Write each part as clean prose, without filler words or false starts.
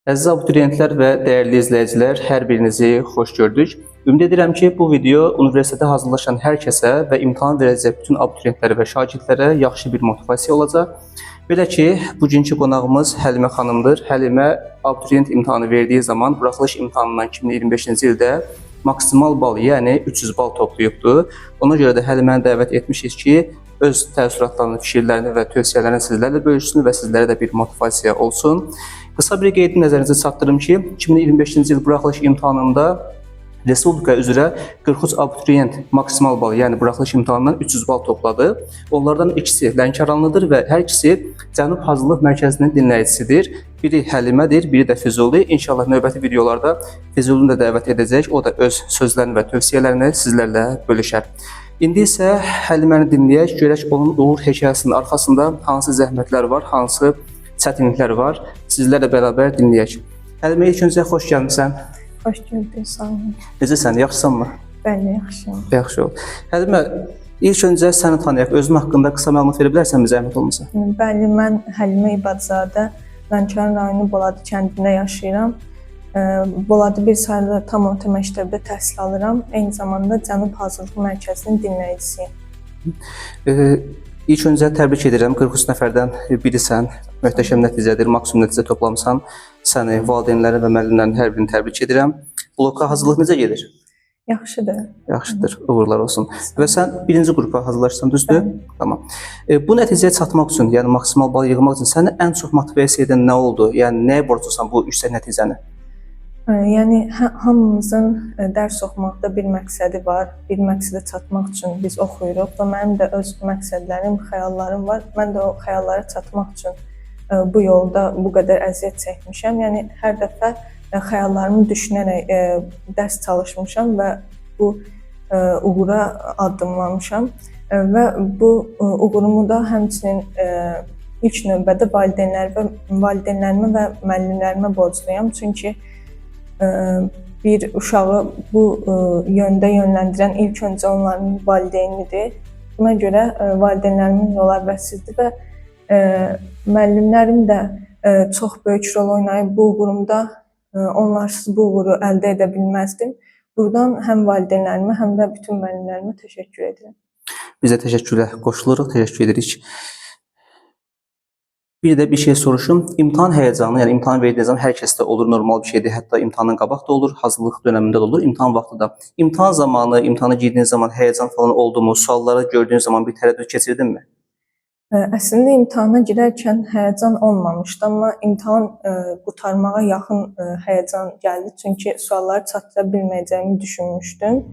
Əziz abituriyentlər və dəyərli izləyicilər, hər birinizi xoş gördük. Ümid edirəm ki, bu video universitetə hazırlaşan hər kəsə və imtahan verəcək bütün abituriyentlərə və şagirdlərə yaxşı bir motivasiya olacaq. Belə ki, bugünkü qonağımız Həlimə xanımdır. Həlimə abituriyent imtahanı verdiyi zaman buraxılış imtahanından 2025-ci ildə maksimal bal, yəni 300 bal toplayıbdı. Ona görə də Həliməni dəvət etmişik ki, öz təəssüratlarını, fikirlərini və tövsiyələrini sizlərlə bölüşsün və sizlərə də bir motivasiya olsun. Qısa bir qeydi nəzərinizə çatdırım ki, 2025-ci il buraxılış imtahanında Respublika üzrə 43 abituriyent maksimal bal, yəni buraxılış imtahanından 300 bal topladı. Onlardan ikisi Lənkəranlıdır və hər ikisi Cənub Hazırlıq Mərkəzinin dinləyicisidir. Biri Həlimədir, biri də Füzuli. İnşallah növbəti videolarda Füzulini də dəvət edəcək. O da öz sözlərini və tövsiyələrini sizlərlə bölüşər. İndi isə Həliməni dinləyək, görək onun uğur hekayəsinin arxasında hansı zəhmətlər var, hansı çətinliklər var. Sizlərlə bərabər dinləyək. Həlimə, ilk öncə xoş gəlmisən. Xoş gördük, sağ olun. Necəsən, yaxşısanmı? Bəli, yaxşıyam. Yaxşı ol. Həlimə, ilk öncə səni tanıyaq. Özün haqqında qısa məlumat verə bilərsənmi zəhmət olmasa? Bəli, mən Həlimə İbadzadə, Lənkəran rayonu Boladı kəndində yaşayıram. Boladı bir saylı tam orta məktəbdə təhsil alıram. Eyni zamanda Cənub Hazırlıq Mərkəzinin dinləyicisiyəm. İlk öncə təbrik edirəm. 43 nəfərdən birisən. Möhtəşəm nəticədir, maksimum nəticə toplamısan. Səni, valideynləri və müəllimlərin hər birini təbrik edirəm. Bloka hazırlıq necə gedir? Yaxşıdır. Yaxşıdır, uğurlar olsun. Və sən birinci qrupa hazırlaşsan, düzdür? Bəli. Tamam. Bu nəticəyə çatmaq üçün, yəni maksimal bal yığmaq üçün səni ən çox motivasiya edən nə oldu? Yəni nəyə borclusan bu yüksək nəticəni? Yəni hamımızın dərs oxumaqda bir məqsədi var. Bir məqsədə çatmaq üçün biz oxuyuruq və mənim də öz məqsədlərim, xəyallarım var. Mən də o xəyallara çatmaq üçün bu yolda bu qədər əziyyət çəkmişəm. Yəni hər dəfə xəyallarımı düşünərək dərs çalışmışam və bu uğura addımlamışam. Və bu uğurumu da həmçinin ilk növbədə valideynlərimə və müəllimlərimə borcluyam. Çünki bir uşağı bu yöndə yönləndirən ilk öncə onların valideynidir. Buna görə valideynlərimin rolu əvəzsizdir və müəllimlərim də çox böyük rol oynayıb bu uğurumda. Onlarsız bu uğuru əldə edə bilməzdim. Buradan həm valideynlərimə, həm də bütün müəllimlərimə təşəkkür edirəm. Biz də təşəkkürə qoşuluruq, təşəkkür edirik. Bir də bir şey soruşum. İmtahan həyəcanı, yəni imtahan verdiyin zaman hər kəsdə olur, normal bir şeydir. Hətta imtahandan qabaq da olur, hazırlıq dönəmində də olur, imtahan vaxtı da. İmtahan zamanı, imtahana girdiyin zaman həyəcan falan oldu mu? Sualları gördüyün zaman bir tərəddüd keçirdinmi? Əslində imtahana girərkən həyəcan olmamışdı, amma imtahan qurtarmağa yaxın həyəcan gəldi. Çünki sualları çatdıra bilməyəcəyimi düşünmüşdüm.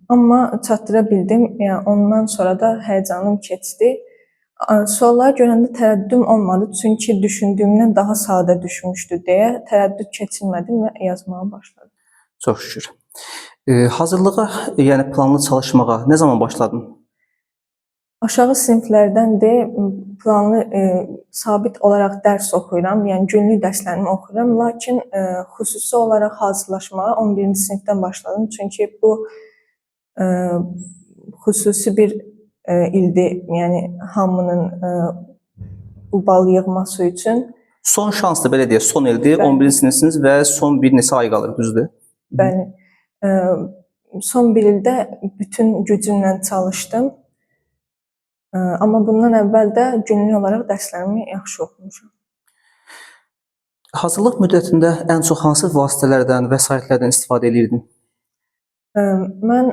Amma çatdıra bildim. Yəni ondan sonra da həyəcanım keçdi. Sualları görəndə tərəddüdüm olmadı, çünki düşündüyümdən daha sadə düşmüşdü deyə tərəddüd keçirmədim və yazmağa başladım. Çox şükür. Hazırlığa, yəni planlı çalışmağa nə zaman başladın? Aşağı siniflərdəndir planlı, sabit olaraq dərs oxuyuram, yəni günlük dərslərimi oxuyuram, lakin xüsusi olaraq hazırlaşmağa 11-ci sinifdən başladım. Çünki bu xüsusi bir ildir, yəni hamının bu bal yığması üçün. Son şansdır, belə deyək, son ildir, Bəli. 11-ci sinifsiniz və son bir neçə ay qalır, düzdür? Bəli. Son bir ildə bütün gücümlə çalışdım. Amma bundan əvvəl də günlük olaraq dərslərimi yaxşı oxumuşam. Hazırlıq müddətində ən çox hansı vasitələrdən, vəsaitlərdən istifadə edirdin? Mən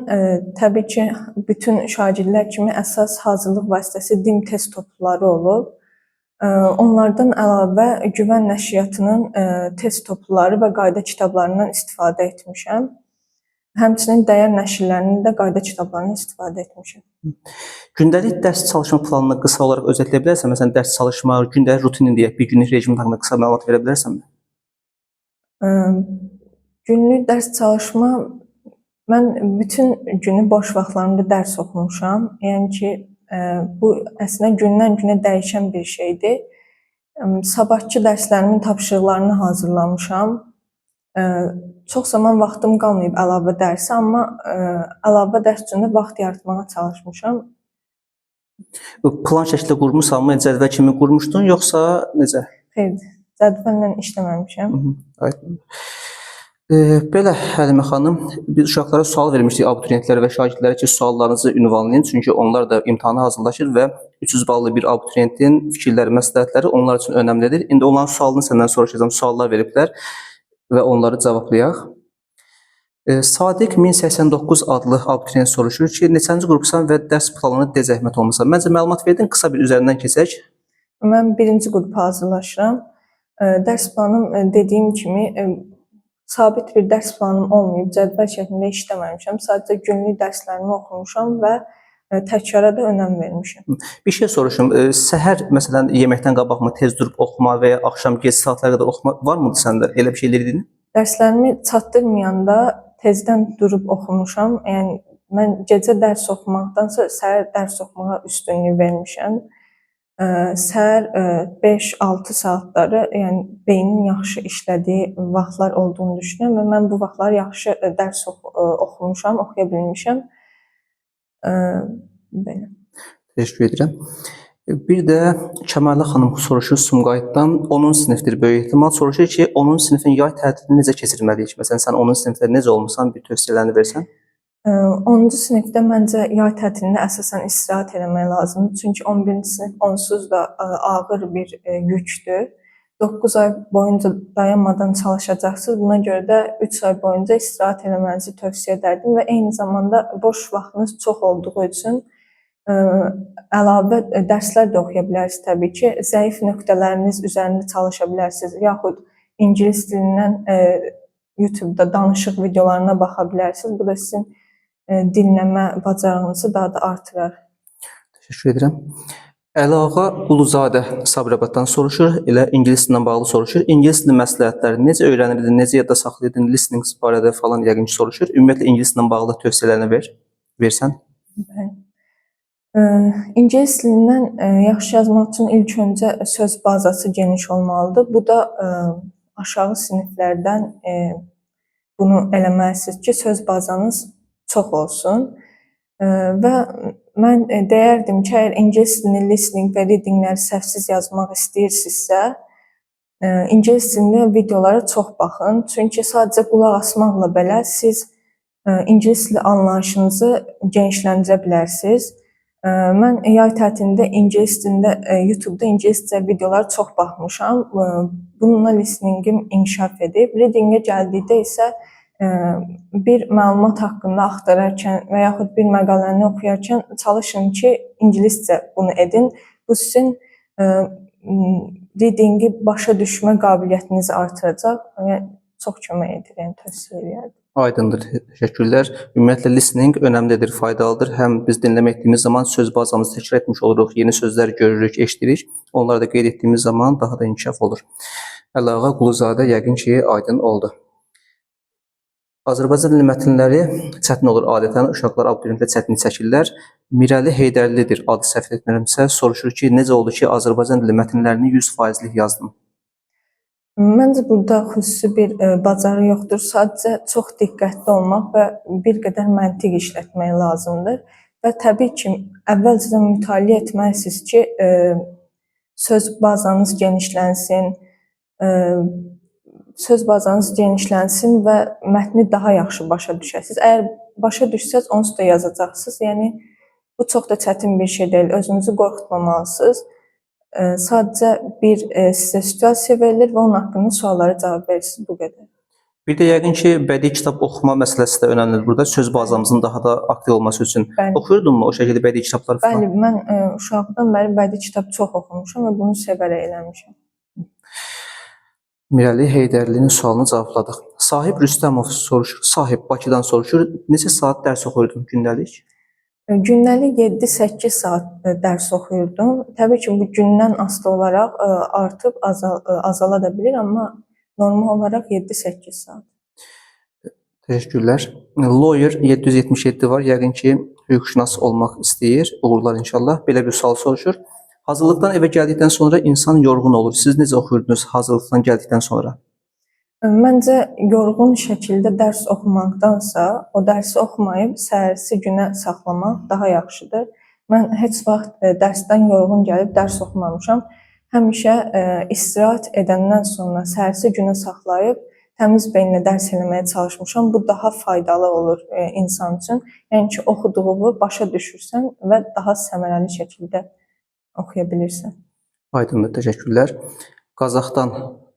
təbii ki, bütün şagirdlər kimi əsas hazırlıq vasitəsi DİM test topları olub. Onlardan əlavə Güvən nəşriyyatının test topları və qayda kitablarından istifadə etmişəm. Həmçinin dəyər nəşrlərinin də qayda kitablarından istifadə etmişəm. Gündəlik dərs çalışma planını qısa olaraq özetləyə bilərsən? Məsələn, dərs çalışma, gündəlik rutinin deyək, bir günlük rejim haqqında qısa məlumat verə bilərsənmi? Günlük dərs çalışma, mən bütün günü boş vaxtlarımda dərs oxumuşam. Yəni ki, bu əslində gündən günə dəyişən bir şeydir. Sabahkı dərslərimin tapşırıqlarını hazırlamışam. Çox zaman vaxtım qalmayıb əlavə dərsə, amma əlavə dərs üçün də vaxt yaratmağa çalışmışam. Bu plan şəkildə qurmusanmı, cədvəl kimi qurmuşdun, yoxsa necə? Xeyr, Cədvəllə işləməmişəm. Aydın. Belə Həlimə xanım, biz uşaqlara sual vermişdik abituriyentlərə və şagirdlərə ki, suallarınızı ünvanlayın. Çünki onlar da imtahana hazırlaşır və 300 ballı bir abituriyentin fikirləri, məsləhətləri onlar üçün önəmlidir. İndi onların sualını səndən soruşacağam. Suallar veriblər və onları cavablayaq. Sadiq 1089 adlı abituriyent soruşur ki, neçənci qrupsan və dərs planını de zəhmət olmasa. Məncə məlumat verdin, qısa bir üzərindən keçək. Mən birinci qrupa hazırlaşıram. Dərs planım dediyim kimi sabit bir dərs planım olmayıb, cədvəl şəklində işləməmişəm. Sadəcə günlük dərslərimi oxumuşam və təkrara da önəm vermişəm. Bir şey soruşum. Səhər məsələn yeməkdən qabaq mı tez durub oxuma və ya axşam gec saatlara qədər oxuma varmıdı səndə? Elə bir şey edirdin? Dərslərimi çatdırmayanda tezdən durub oxumuşam. Yəni mən gecə dərs oxumaqdansa səhər dərs oxumağa üstünlük vermişəm. Səhər 5-6 saatları, yəni beynin yaxşı işlədiyi vaxtlar olduğunu düşünürəm və mən bu vaxtlar yaxşı dərs oxumuşam, oxuya bilmişəm. Belə. Təşəkkür edirəm. Bir də Kəmalə xanım soruşur Sumqayıtdan, 10-cu sinifdir böyük ehtimal. Soruşur ki, 10-cu sinifin yay tətilini necə keçirməliyik? Məsələn, sən 10-cu sinifdə necə olmusan, bir tövsiyələrini versən. 10-cu sinifdə məncə yay tətilində əsasən istirahət eləmək lazımdır. Çünki 11-ci sinif onsuz da ağır bir yükdür. 9 ay boyunca dayanmadan çalışacaqsınız. Buna görə də 3 ay boyunca istirahət eləmənizi tövsiyə edərdim və eyni zamanda boş vaxtınız çox olduğu üçün əlavə dərslər də oxuya bilərsiniz təbii ki. Zəif nöqtələriniz üzərində çalışa bilərsiniz, yaxud ingilis dilindən YouTube-da danışıq videolarına baxa bilərsiniz. Bu da sizin dinləmə bacarığınızı daha da artırar. Təşəkkür edirəm. Əli Ağa Quluzadə Sabirabaddan soruşur, elə ingilis dilindən bağlı soruşur. İngilis dili məsləhətləri necə öyrənirdin, necə yadda saxlayırdın, listening barədə falan yəqin ki soruşur. Ümumiyyətlə ingilis dilindən bağlı tövsiyələrini versən. Bəli. İngilis dilindən yaxşı yazmaq üçün ilk öncə söz bazası geniş olmalıdır. Bu da aşağı siniflərdən bunu eləməlisiniz ki, söz bazanız çox olsun. Və mən deyərdim ki, əgər ingilis dilini listening və readingləri səhvsiz yazmaq istəyirsinizsə, ingilis dilində videolara çox baxın. Çünki sadəcə qulaq asmaqla belə siz ingilis dili anlayışınızı genişləndirə bilərsiniz. Mən yay tətilində ingilis dilində YouTube-da ingiliscə videolara çox baxmışam. Bununla listeningim inkişaf edib. Readingə gəldikdə isə bir məlumat haqqında axtararkən və yaxud bir məqaləni oxuyarkən çalışın ki, ingiliscə bunu edin. Bu sizin readingi başa düşmə qabiliyyətinizi artıracaq. Yəni çox kömək edir, yəni tövsiyə eləyərdim. Aydındır. Təşəkkürlər. Ümumiyyətlə listening önəmlidir, faydalıdır. Həm biz dinləmə etdiyimiz zaman söz bazamızı təkrar etmiş oluruq, yeni sözlər görürük, eşidirik. Onları da qeyd etdiyimiz zaman daha da inkişaf olur. Əli Ağa Quluzadə yəqin ki, aydın oldu. Azərbaycan dili mətnləri çətin olur adətən. Uşaqlar, abituriyentlər çətinlik çəkirlər. Mirəli Heydərlidir, adı səhv etmirəmsə, soruşur ki, necə oldu ki, Azərbaycan dili mətnlərini 100%lik yazdım? Məncə burada xüsusi bir bacarı yoxdur. Sadəcə çox diqqətli olmaq və bir qədər məntiq işlətmək lazımdır. Və təbii ki, əvvəlcədən mütaliə etməlisiniz ki, söz bazanız genişlənsin, söz bazanız genişlənsin və mətni daha yaxşı başa düşəsiniz. Əgər başa düşsəz, onsuz da yazacaqsınız. Yəni bu çox da çətin bir şey deyil. Özünüzü qorxutmamalısınız. Sadəcə bir sizə situasiya verilir və onun haqqında suallara cavab verirsiniz. Bu qədər. Bir də yəqin ki, bədii kitab oxuma məsələsi də önəmlidir burada. Söz bazamızın daha da aktiv olması üçün. Bəli. Oxuyurdunmu o şəkildə bədii kitablar falan? Bəli, mən uşaqlıqdan bəri bədii kitab çox oxumuşam və bunu sevərək eləmişəm. Mirəli Heydərlinin sualını cavabladıq. Sahib Rüstəmov soruşur. Sahib Bakıdan soruşur. Neçə saat dərs oxuyurdun gündəlik? Gündəlik 7-8 saat dərs oxuyurdum. Təbii ki, bu gündən asılı olaraq artıb azala da bilir, amma normal olaraq 7-8 saat. Təşəkkürlər. Lawyer 777 var. Yəqin ki, hüquqşünas olmaq istəyir. Uğurlar inşallah. Belə bir sual soruşur. Hazırlıqdan evə gəldikdən sonra insan yorğun olur. Siz necə oxuyurdunuz hazırlıqdan gəldikdən sonra? Məncə yorğun şəkildə dərs oxumaqdansa, o dərsi oxumayıb səhərsi günə saxlamaq daha yaxşıdır. Mən heç vaxt dərsdən yorğun gəlib dərs oxumamışam. Həmişə istirahət edəndən sonra səhərsi günə saxlayıb təmiz beyinlə dərs eləməyə çalışmışam. Bu daha faydalı olur insan üçün. Yəni ki, oxuduğunu başa düşürsən və daha səmərəli şəkildə oxuya bilirsən. Aydındır, təşəkkürlər. Qazaxdan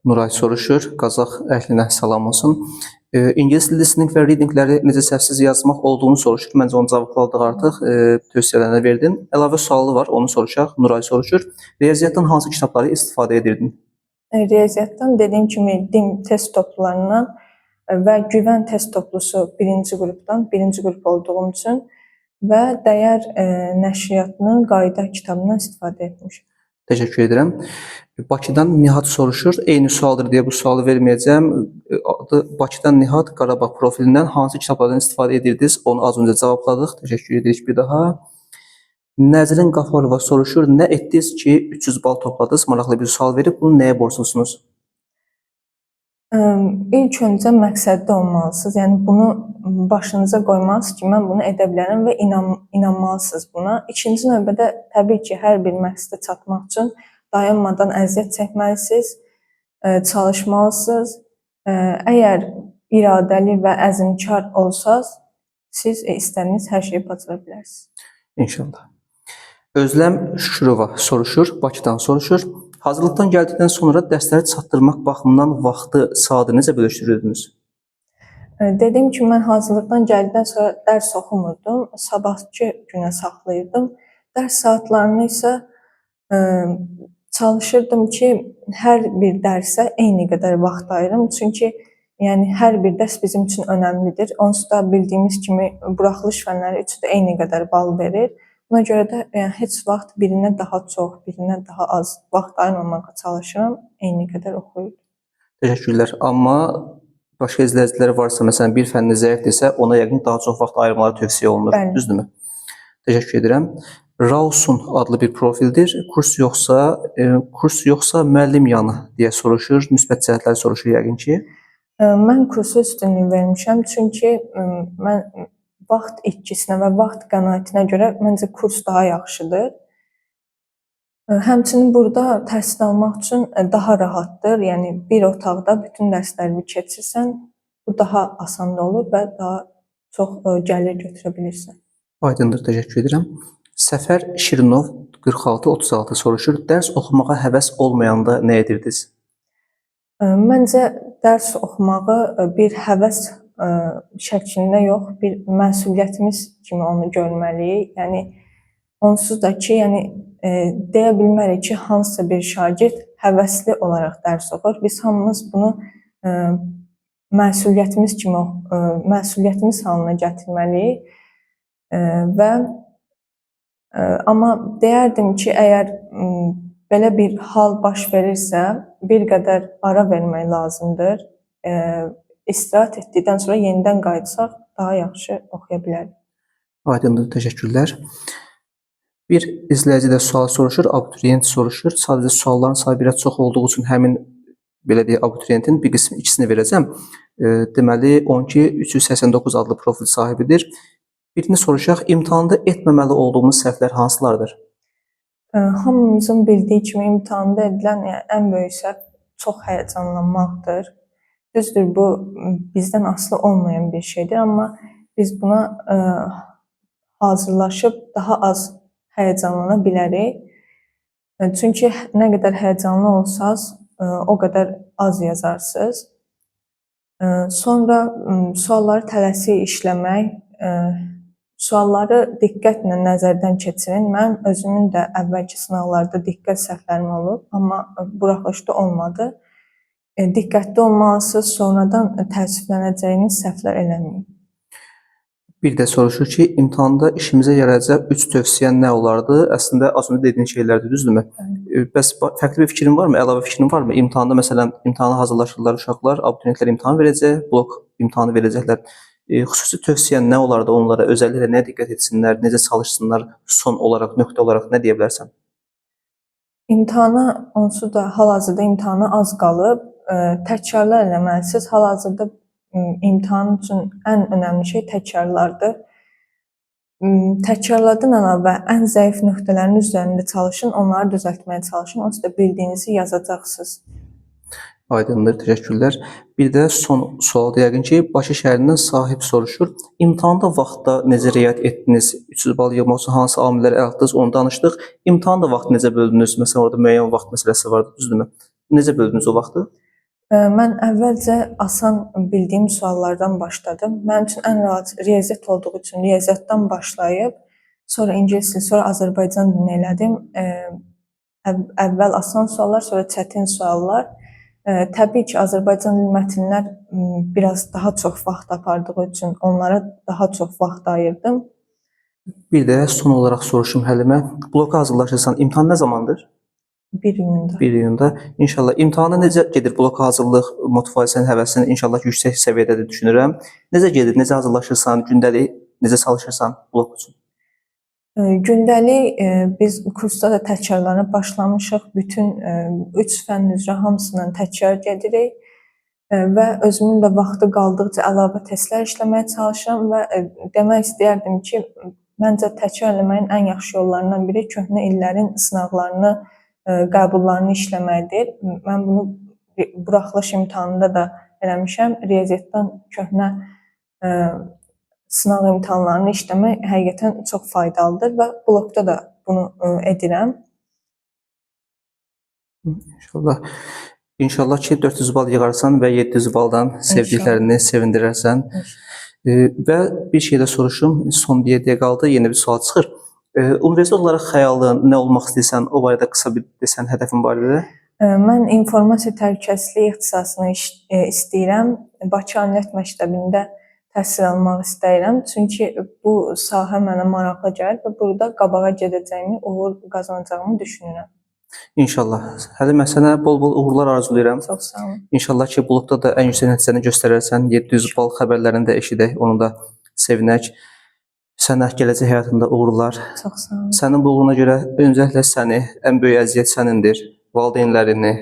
Nuray soruşur. Qazax əhlinə salam olsun. İngilis listening və readingləri necə səhvsiz yazmaq olduğunu soruşur. Məncə onu cavabladıq artıq. Tövsiyələrini verdin. Əlavə sualı var, onu soruşaq. Nuray soruşur. Riyaziyyatdan hansı kitabları istifadə edirdin? Riyaziyyatdan dediyim kimi DİM test toplularından və Güvən test toplusu birinci qrupdan, birinci qrup olduğum üçün və Dəyər nəşriyyatının qayda kitabından istifadə etmişəm. Təşəkkür edirəm. Bakıdan Nihat soruşur. Eyni sualdır deyə bu sualı verməyəcəm. Adı Bakıdan Nihat Qarabağ profilindən hansı kitablardan istifadə edirdiniz? Onu az öncə cavabladıq. Təşəkkür edirik bir daha. Nəzrin Qafarova soruşur. Nə etdiniz ki 300 bal topladınız? Maraqlı bir sual verib. Bunu nəyə borclusunuz? İlk öncə məqsədli olmalısınız. Yəni bunu başınıza qoymalısınız ki, mən bunu edə bilərəm və inanmalısınız buna. İkinci növbədə təbii ki, hər bir məqsədə çatmaq üçün dayanmadan əziyyət çəkməlisiniz, çalışmalısınız. Əgər iradəli və əzmkar olsaz, siz istədiyiniz hər şeyi bacara bilərsiniz. İnşallah. Özləm Şükürova soruşur, Bakıdan soruşur. Hazırlıqdan gəldikdən sonra dərsləri çatdırmaq baxımından vaxtı, saatı necə bölüşdürürdünüz? Dediyim kimi mən hazırlıqdan gəldikdən sonra dərs oxumurdum, sabahkı günə saxlayırdım. Dərs saatlarını isə çalışırdım ki, hər bir dərsə eyni qədər vaxt ayırım. Çünki yəni hər bir dərs bizim üçün önəmlidir. Onsuz da bildiyimiz kimi buraxılış fənləri üçü də eyni qədər bal verir. Buna görə də yəni heç vaxt birinə daha çox, birinə daha az vaxt ayırmamağa çalışıram. Eyni qədər oxuyurdum. Təşəkkürlər. Amma başqa izləyicilər varsa, məsələn, bir fənni zəifdirsə, ona yəqin daha çox vaxt ayırmaları tövsiyə olunur. Bəli. Düzdürmü? Təşəkkür edirəm. Rausun adlı bir profildir. Kurs yoxsa müəllim yanı deyə soruşur. Müsbət cəhətləri soruşur yəqin ki. Mən kursa üstünlük vermişəm, çünki mən vaxt itkisinə və vaxt qənaətinə görə məncə kurs daha yaxşıdır. Həmçinin burada təhsil almaq üçün daha rahatdır. Yəni bir otaqda bütün dərsləri keçirsən, bu daha asan olur və daha çox gəlir götürə bilirsən. Aydındır, təşəkkür edirəm. Səfər Şirinov 4636 soruşur. Dərs oxumağa həvəs olmayanda nə edirdiniz? Məncə dərs oxumağı bir həvəs şəklində yox, bir məsuliyyətimiz kimi onu görməliyik. Yəni onsuz da ki, yəni deyə bilmərik ki, hansısa bir şagird həvəsli olaraq dərs oxuyur. Biz hamımız bunu məsuliyyətimiz kimi məsuliyyətimiz halına gətirməliyik. Və amma deyərdim ki, əgər belə bir hal baş verirsə, bir qədər ara vermək lazımdır. İstirahət etdikdən sonra yenidən qayıtsaq daha yaxşı oxuya bilərik. Aydındır, təşəkkürlər. Bir izləyici də sual soruşur, abituriyent soruşur. Sadəcə sualların sayı biraz çox olduğu üçün həmin belə deyək, abituriyentin bir qismi ikisini verəcəm. Deməli 12 389 adlı profil sahibidir. Birini soruşaq, imtahanda etməməli olduğumuz səhvlər hansılardır? Hamımızın bildiyi kimi imtahanda edilən yəni, ən böyük səhv çox həyəcanlanmaqdır. Düzdür, bu bizdən asılı olmayan bir şeydir, amma biz buna hazırlaşıb daha az həyəcanlana bilərik. Çünki nə qədər həyəcanlı olsaz, o qədər az yazarsınız. Sonra sualları tələsik işləmək, sualları diqqətlə nəzərdən keçirin. Mənim özümün də əvvəlki sınaqlarda diqqət səhvlərim olub, amma buraxılışda olmadı. Diqqətli olmalısınız, sonradan təəssüflənəcəyiniz səhvlər eləməyin. Bir də soruşur ki, imtahanda işimizə yarayacaq 3 tövsiyə nə olardı? Əslində az öncə dediyin şeylərdir, düzdürmü? Bəs fərqli bir fikrin varmı? Əlavə fikrin varmı? İmtahanda məsələn, imtahana hazırlaşırlar uşaqlar, abituriyentlər imtahan verəcək, blok imtahanı verəcəklər. Xüsusi tövsiyə nə olardı onlara? Özəlliklə nəyə diqqət etsinlər, necə çalışsınlar? Son olaraq, nöqtə olaraq nə deyə bilərsən? İmtahana onsuz da hal-hazırda imtahana az qalıb. Təkrarlar eləməlisiniz. Hal-hazırda imtahan üçün ən önəmli şey təkrarlardır. Təkrarlardan əlavə ən zəif nöqtələrin üzərində çalışın, onları düzəltməyə çalışın. Onsuz da bildiyinizi yazacaqsınız. Aydındır, təşəkkürlər. Bir də son sual da yəqin ki, Bakı şəhərindən sahib soruşur. İmtahanda vaxtda necə riayət etdiniz? 300 bal yığmaq üçün hansı amilləri əl atdınız, onu danışdıq. İmtahanda vaxtı necə böldünüz? Məsələn, orada müəyyən vaxt məsələsi vardı, düzdürmü? Necə böldünüz o vaxtı? Mən əvvəlcə asan bildiyim suallardan başladım. Mənim üçün ən rahat riyaziyyat olduğu üçün riyaziyyatdan başlayıb, sonra ingilis dili, sonra Azərbaycan dilini elədim. Əvvəl asan suallar, sonra çətin suallar. Təbii ki, Azərbaycan dili mətnlər biraz daha çox vaxt apardığı üçün onlara daha çox vaxt ayırdım. Bir də son olaraq soruşum Həlimə. Bloka hazırlaşırsan, imtahan nə zamandır? 1 iyunda. 1 iyunda. İnşallah imtahana necə gedir bloka hazırlıq, motivasiyan, həvəsin inşallah yüksək səviyyədədir düşünürəm. Necə gedir? Necə hazırlaşırsan? Gündəlik necə çalışırsan blok üçün? Gündəlik biz kursda da təkrarlara başlamışıq. Bütün 3 fənn üzrə hamısından təkrar gedirik və özümün də vaxtı qaldıqca əlavə testlər işləməyə çalışıram və demək istəyərdim ki, məncə təkrar eləməyin ən yaxşı yollarından biri köhnə illərin sınaqlarını, qəbullarını işləməkdir. Mən bunu buraxılış imtahanında da eləmişəm. Riyaziyyatdan köhnə sınaq imtahanlarını işləmək həqiqətən çox faydalıdır və blokda da bunu edirəm. İnşallah. İnşallah ki 400 bal yığarsan və 700 baldan sevdiklərini sevindirərsən. Və bir şey də soruşum, son deyə qaldı, yeni bir sual çıxır. Universitet olaraq xəyalın nə olmaq istəyirsən, o barədə qısa bir desən, hədəfin barədə. Mən informasiya təhlükəsizliyi ixtisasını istəyirəm. Bakı Ali Məktəbində təhsil almaq istəyirəm. Çünki bu sahə mənə maraqlı gəlir və burada qabağa gedəcəyimi, uğur qazanacağımı düşünürəm. İnşallah. Həlimə, sənə bol-bol uğurlar arzulayıram. Çox sağ olun. İnşallah ki, blokda da ən yüksək nəticəni göstərərsən. 700 bal xəbərlərini də eşidək, onu da sevinək. Sənə gələcək həyatında uğurlar. Çox sağ olun. Sənin bu uğuruna görə öncəliklə səni, ən böyük əziyyət sənindir. Valideynlərini,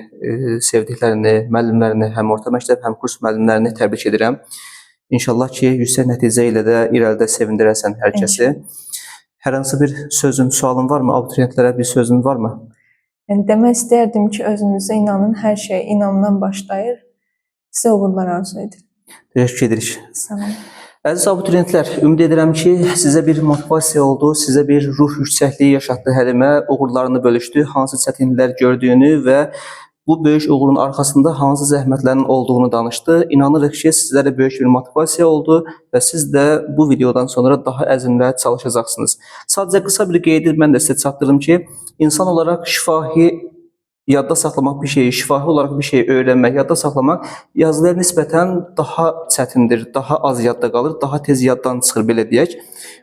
sevdiklərini, müəllimlərini, həm orta məktəb, həm kurs müəllimlərini təbrik edirəm. İnşallah ki, yüksək nəticə ilə də irəlidə sevindirərsən hər kəsi. Hər hansı bir sözün, sualın varmı? Abituriyentlərə bir sözün varmı? Yəni demək istəyərdim ki, özünüzə inanın, hər şey inamdan başlayır. Sizə uğurlar arzu edirəm. Təşəkkür edirik. Sağ olun. Əziz abituriyentlər, ümid edirəm ki, sizə bir motivasiya oldu, sizə bir ruh yüksəkliyi yaşatdı Həlimə, uğurlarını bölüşdü, hansı çətinliklər gördüyünü və bu böyük uğurun arxasında hansı zəhmətlərin olduğunu danışdı. İnanırıq ki, sizlərə böyük bir motivasiya oldu və siz də bu videodan sonra daha əzmlə çalışacaqsınız. Sadəcə qısa bir qeydi mən də sizə çatdırım ki, insan olaraq şifahi yadda saxlamaq bir şeyi, şifahi olaraq bir şeyi öyrənmək, yadda saxlamaq yazılıya nisbətən daha çətindir, daha az yadda qalır, daha tez yaddan çıxır belə deyək.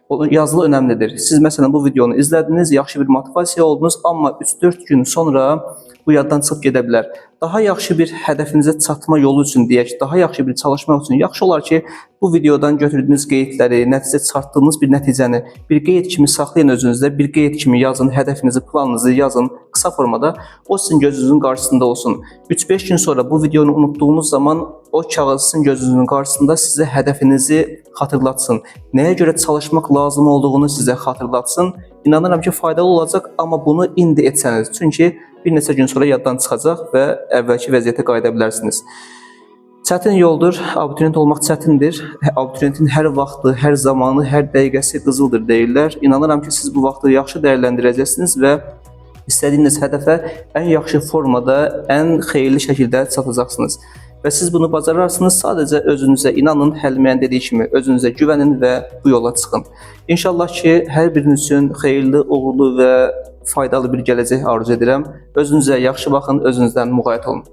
O yazılı önəmlidir. Siz məsələn bu videonu izlədiniz, yaxşı bir motivasiya oldunuz, amma 3-4 gün sonra bu yaddan çıxıb gedə bilər. Daha yaxşı bir hədəfinizə çatma yolu üçün deyək, daha yaxşı bir çalışmaq üçün yaxşı olar ki, bu videodan götürdüyünüz qeydləri, nəticə çıxartdığınız bir nəticəni bir qeyd kimi saxlayın özünüzdə, bir qeyd kimi yazın, hədəfinizi, planınızı yazın qısa formada. O sizin gözünüzün qarşısında olsun. 3-5 gün sonra bu videonu unutduğunuz zaman o kağız sizin gözünüzün qarşısında sizə hədəfinizi xatırlatsın. Nəyə görə çalışmaq lazım olduğunu sizə xatırlatsın. İnanıram ki, faydalı olacaq, amma bunu indi etsəniz. Çünki bir neçə gün sonra yaddan çıxacaq və əvvəlki vəziyyətə qayıda bilərsiniz. Çətin yoldur, abituriyent olmaq çətindir. Abituriyentin hər vaxtı, hər zamanı, hər dəqiqəsi qızıldır deyirlər. İnanıram ki, siz bu vaxtı yaxşı dəyərləndirəcəksiniz və istədiyiniz hədəfə ən yaxşı formada, ən xeyirli şəkildə çatacaqsınız. Və siz bunu bacararsınız. Sadəcə özünüzə inanın, Həlimənin dediyi kimi özünüzə güvənin və bu yola çıxın. İnşallah ki, hər biriniz üçün xeyirli, uğurlu və faydalı bir gələcək arzu edirəm. Özünüzə yaxşı baxın, özünüzdən müğayət olun.